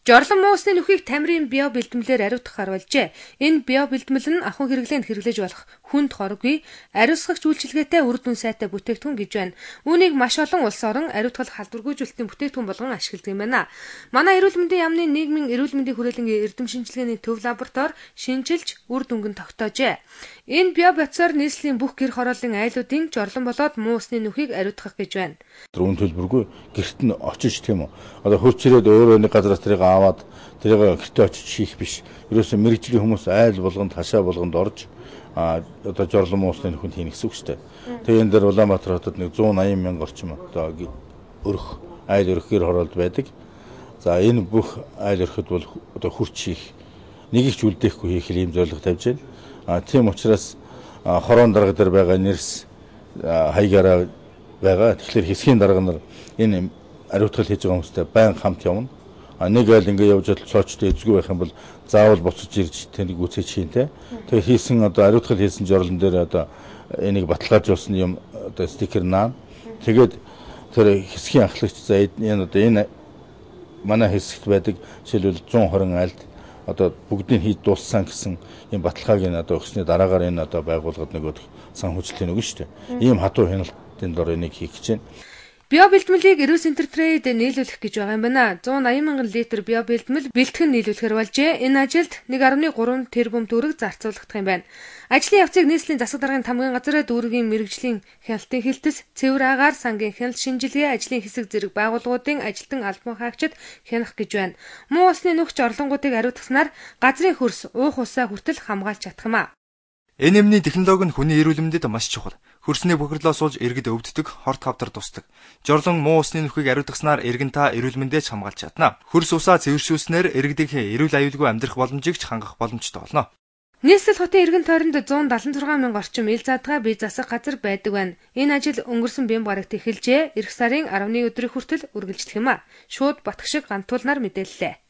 Жорлон муу усны нүхийг Тамирын био бэлтгэлээр ариутгах гарвалжээ. Энэ био бэлтгэл нь ахуй хэрэглээнд хэрэглэж болох хүнд хоргүй, ариусгагч үйлчилгээтэй үр дүн сайтай бүтээгдэхүүн гэж байна. Үүнийг маш олон улс орон ариутгал халдваргүйжүүлэлтийн бүтээгдэхүүн болгон ашигладаг юм байна. Манай эрүүл мэндийн яамны нийгмийн эрүүл мэндийн хүрээлэнгийн эрдэм шинжилгээний төв лаборатори шинжилж үр дүнг нь тогтоожээ. Энэ био бодисоор нийслэлийн бүх гэр хорооллын айлуудын жорлон болоод муу усны нүхийг ариутгах гэж байна. Үн төлбөргүй гэрт нь очиж тийм үү. Одоо хөрч ирээд өөрөө нэг газраас тэрийг аваад тэрийг гэртээ очиж хийх биш. Ерөөсөө мэргэжлийн хүмүүс айл болгонд хашаа болгонд орж одоо жорлон муу усны нүхэнд хийнэ гэсэн үг шүү дээ. Тэгээ энэ дээр Улаанбаатар хотод нэг 180 мянга орчим одоо өрх айл өрх гэр хороолд байдаг. За энэ бүх айл өрхөд бол одоо хөрч хийх нэг их ч үлдээхгүй хийх ийм зорилго тавьж байна. Тийм учраас хорон дарга дээр байгаа нэрс хаягаараа байгаа. Тэгэхээр хэсгийн дарга нар энэ ариутгал хийж байгаа хүмүүстэй байн хамт явна. Нэг айл ингээ явж цоочтой эзгүй байх юм бол заавал буцаж ирж тэнийг үцээж хийн те. Тэгээ хийсэн одоо ариутгал хийсэн жорлон дээр одоо энийг баталгаажуулсан юм одоо стикер наана. Тэгээд тэр хэсгийн ахлагч за энэ одоо энэ манай хэсэгт байдаг жишээлбэл 120 айлд одоо бүгдийг хийж дууссан гэсэн ийм баталгааг энэ одоо өгсөний дараагаар энэ одоо байгууллагад нөгөөх санхүүжилтийг өгнө шүү дээ. Ийм хатуу хяналтын дор энийг хийх гэж байна. Био бэлтгэлийг Эрүүс Энтертрейд нийлүүлэх гэж байгаа юм байна. 180 мянган литр био бэлтгэл бэлтгэн нийлүүлэхээр болжээ. Энэ ажилт 1.3 тэрбум төгрөг зарцуулагдах юм байна. Ажлын явцыг нийслэлийн засаг даргын тамгын газар дүүргийн мэргэжлийн хяналтын хилтэс, цэвэр агаар, сангийн хяналт шинжилгээ, ажлын хэсэг зэрэг байгууллагуудын ажилтан албан хаагчид хянах гэж байна. Муу усны нүхч орлонгуудыг ариутгаснаар газрын хөрс, уух усаа хүртэл хамгаалж чадах юм а. Энэ эмний технологи нь хүний эрүүл мэндэд маш чухал. Хөрсний бохирдлоос болж иргэд өвддөг, хорт хавдар тусдаг. Жорлон муу усны нүхийг ариутгаснаар иргэн та эрүүл мэндээ ч хамгаалж чадна. Хөрс усаа цэвэршүүлснээр иргэдийнхээ эрүүл аюулгүй амьдрах боломжийг ч хангах боломжтой болно. Нийслэл хотын эргэн тойронд 176 мянга орчим ил задгаа бие засах газар байдаг байна. Энэ ажил өнгөрсөн бямба гарагт эхэлжээ. Ирэх сарын 11 өдрийн хүртэл үргэлжлэх юм а. Шууд Батгшиг гантуулнаар мэдээллээ.